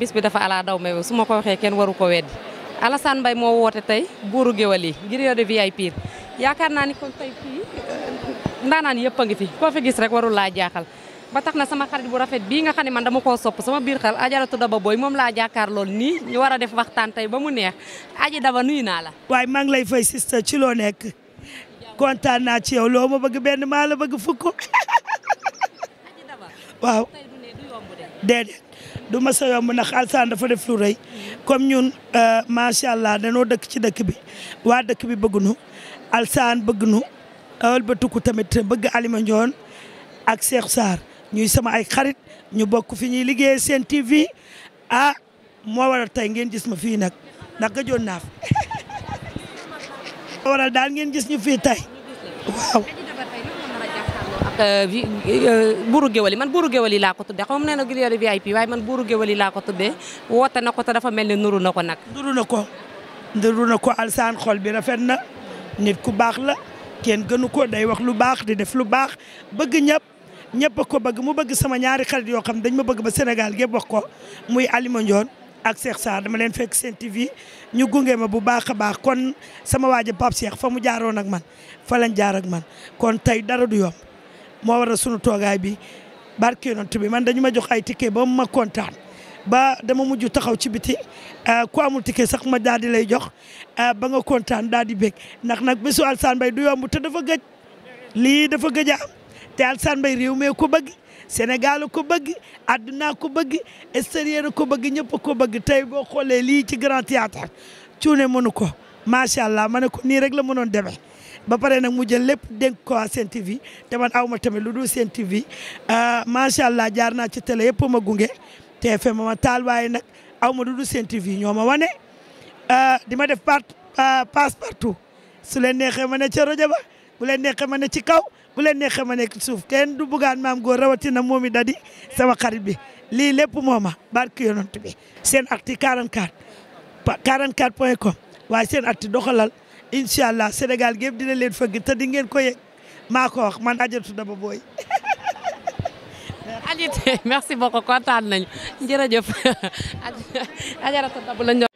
bis bi dafa ala daw meew su ma ko waxee kenn waru ko weddi Alassane Mbaye moo woote tey buuru géwal yi griot de VIP yaakaar naa ni kon tey fii ndaanaan yëpp a ngi fi koo fi gis rek warul laa jaaxal ba tax na sama xarit bu rafet bii nga xam ne man dama koo sopp sama biir xel Ajaratu Daba Boy moom laa jàkkaar lool nii ñu war a def waxtaan tey ba mu neex Aji Daba nuyu naa la. waaye maa ngi lay fay sister ci loo nekk kontaan naa ci yow loo ma bëgg benn maa la bëgg fukk. Aji Daba waaw tey du ne du yomb de. déedéet du ma sa yomb ndax Alassane dafa def lu rëy comme ñun macha allah danoo dëkk ci dëkk bi waa dëkk bi bëgg nu Alassane bëgg nu awal ba tukku tamit bëgg Alima Ndione ak Cheikh Sarr ñuy sama ay xarit ñu bokk fi ñuy liggéey seen TV moo waral tey ngeen gis ma fii nag ndax gëjoon naa fi moo waral daal ngeen gis ñu fii tey waaw. buuru géwal yi man buuru géwal yi laa ko tuddee xam ne na griot de VIP waaye man buuru géwal yi laa ko tuddee woote na ko te dafa mel ni nuru na ko nag. nuru na ko Alassane xol bi rafet na nit ku baax la kenn gënu ko day wax lu baax di def lu baax bëgg ñëpp a ko bëgg mu bëgg sama ñaari xarit yoo xam dañ ma bëgg ba Sénégal gépp wax ko muy Alima Ndione ak Cheikh Sarr dama leen fekk seen TV ñu gunge ma bu baax a baax kon sama waaja Pape Cheikh fa mu jaaroon ak man fa lañ jaar ak man kon tey dara du yomb moo waral sunu toogaay bi barke yonent bi man dañu ma jox ay ticket ba ma kontaan ba dama mujj taxaw ci biti ku amul ticket sax ma daal di lay jox ba nga kontaan daal di bég ndax nag bésu Alassane Mbaye du yomb te dafa gëj lii dafa gëj a am te Alassane Mbaye réew mi ko bëgg Sénégal ko bëgg àdduna ko bëgg extérieur ko bëgg ñëpp ko bëgg tey boo xoolee lii ci grand théâtre cuune mënu ko macha allah ma ne ko nii rek la mënoon demee ba pare nag mu jël lépp dénk ko waa Sen TV te man aw ma tamit lu dul Sen TV macha allah jaar naa ci télé yëpp ma gunge TFM ma taal waaye nag aw ma lu dul Sen TV ñoo ma wane di ma def passe partout su leen neexee ma ne ca rajo ba bu leen neexee ma ne ci kaw bu leen neexee ma nekk suuf kenn du bugaan maam góor rawatina moom i dadi sama xarit bi lii lépp mooma barke yonent bi seen acti 44.com waaye seen acti doxalal incha allah Sénégal gépp dina leen fëgg te di ngeen ko yëg maa ko wax man Ajaratu Daba Boy. Aji merci beaucoup kontaan nañu jërëjëf Ajaratu Daba lañ